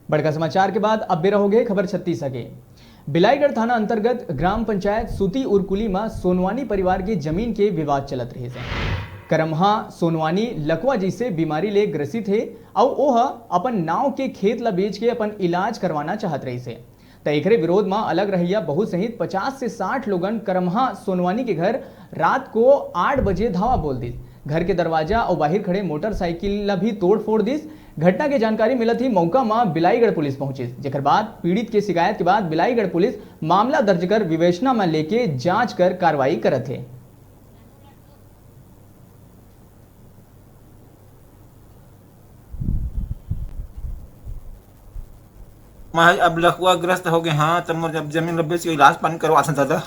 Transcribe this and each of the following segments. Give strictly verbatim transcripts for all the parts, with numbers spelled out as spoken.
बड़का समाचार के बाद अब बेरा होगे खबर छत्तीस के। बिलाईगढ़ थाना अंतर्गत ग्राम पंचायत सूती उरकुली म सोनवानी परिवार के जमीन के विवाद चलत रहिस हे। करमहा सोनवानी लकवा जइसे बीमारी ले ग्रसित हे, अउ ओह अपन नाव के खेत ल बेच के अपन इलाज करवाना चाहत रहिस हे। त एकरे विरोध म अलग रहइया बहुत सहित पचास से साठ लोगन करमहा सोनवानी के घर रात को आठ बजे धावा बोल दिस। घर के दरवाजा अउ बाहिर खड़े मोटरसाइकिल ल भी तोड़ फोड़ दिस। घटना के जानकारी मिलत ही मौका म बिलाईगढ़ पुलिस पहुंचिस, जेकर बाद पीड़ित के शिकायत के बाद बिलाईगढ़ पुलिस मामला दर्ज कर विवेचना म लेके जांच कर कार्रवाई करत हे। मैं अब लकवा ग्रस्त हो गए, हाँ, तब मोर जब जमीन ल बेच के इलाज पानी करवाथन दादा।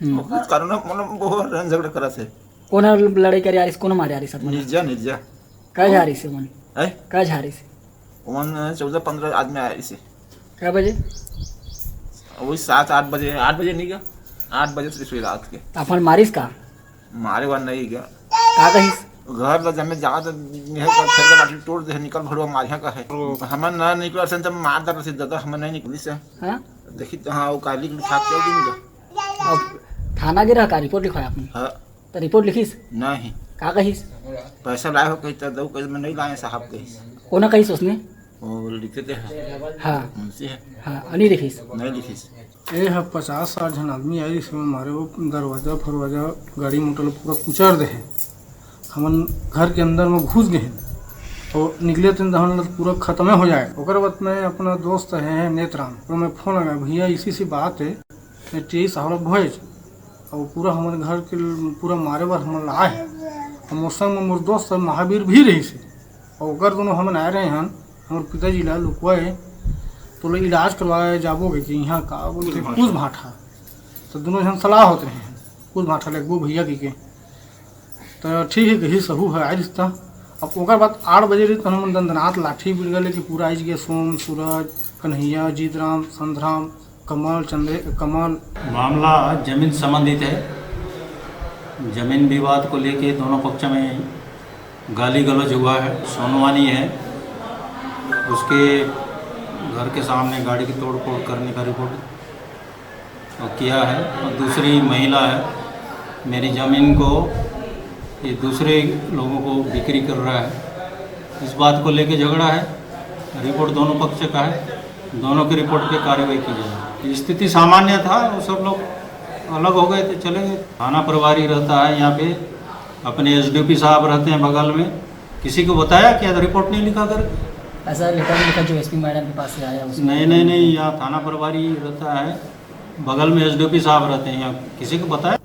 हम्म। कुछ कारण मतलब बहुत लड़ाई झगड़ा करत हे। कोन लड़ाई करे आ रहिस, कोन मारे आ रहिस सब मन? निर्जा, निर्जा। का जा रहिस मन? हैं? का जा रहिस? ओमन चौदह पंद्रह आदमी आए रहिस। कै बजे? वही सात आठ बजे, आठ बजे नहीं गा, आठ बजे से रहिस रात के। त अपन मारिस का? मारे वार नहीं गा। का कहिस? घर ला जमे जात निकल कर फेर के बाटी तोड़ दे, निकल भड़वा मारिया का है। हमन ना निकल से तब मार दर से दादा, हमन नहीं निकली से। हाँ? देखी तो हाँ, वो काली के छाप चल दिन गा। अब थाना गे रहा का, रिपोर्ट लिखवाया आपने? हाँ। त रिपोर्ट लिखिस? नहीं। का कहिस? पैसा लाए हो कही त दऊ, कही मैं नहीं लाए साहब कहिस। कोना कहिस उसने? वो लिखते हैं। हाँ। मुंशी है। हाँ, नहीं लिखिस। नहीं लिखिस। ए ह पचास साठ झन आदमी आए रहिस, मारे वो दरवाजा फरवाजा गाड़ी मोटर ल पूरा कुचर दे हे। हमन घर के अंदर में घुस गए हैं, तो निकले तीन दहन ल पूरा खत्मे हो जाए। ओकर बाद में अपना दोस्त है नेतराम, ओकर में फोन लगा, "भैया, इसी सी बात है, मैं टीआई साहब ला भेज।" और पूरा हमर घर के ल-, पूरा मारे बर हमन ला आए हे। और मोर संग में मोर दोस्त महावीर भी रहिस हे, और ओकर दोनों हमन आए रहे हन, हमर पिताजी ला लुकवाए, तो ले इलाज करवाए जाबो के कि यहाँ का बोलते कुछ भाठा। तो दोनों झन सलाह होत रहे हैं, कुछ भाठा लगबो भैया की के। तो ठीक है, कही सहू है, आए रिश्ता। अब ओकर बाद आठ बजे रही तो हमन दंदनाथ लाठी बिड़गा लेके पूरा आइज गया, सोम, सूरज, कन्हैया, जीतराम, संतराम, कमल, चंद्र, कमल। मामला जमीन संबंधित है। जमीन विवाद को लेके दोनों पक्ष में गाली गलौज हुआ है। सोनवानी है, उसके घर के सामने गाड़ी की तोड़फोड़ करने का रिपोर्ट और किया है, और दूसरी महिला है, मेरी ज़मीन को ये दूसरे लोगों को बिक्री कर रहा है। इस बात को लेके झगड़ा है, रिपोर्ट दोनों पक्ष का है, दोनों की रिपोर्ट पे कार्रवाई की जाए। स्थिति सामान्य था, वो सब लोग अलग हो गए थे, चले गए। थाना प्रभारी रहता है यहाँ पे, अपने एसडीपी साहब रहते हैं बगल में, किसी को बताया क्या, रिपोर्ट नहीं लिखा कर? ऐसा लेटर भी लिखा जो एसपी मैडम के पास से आया उसमें? नहीं, नहीं, नहीं, यहाँ थाना प्रभारी रहता है, बगल में एसडीपी साहब रहते हैं, यहाँ किसी को बताया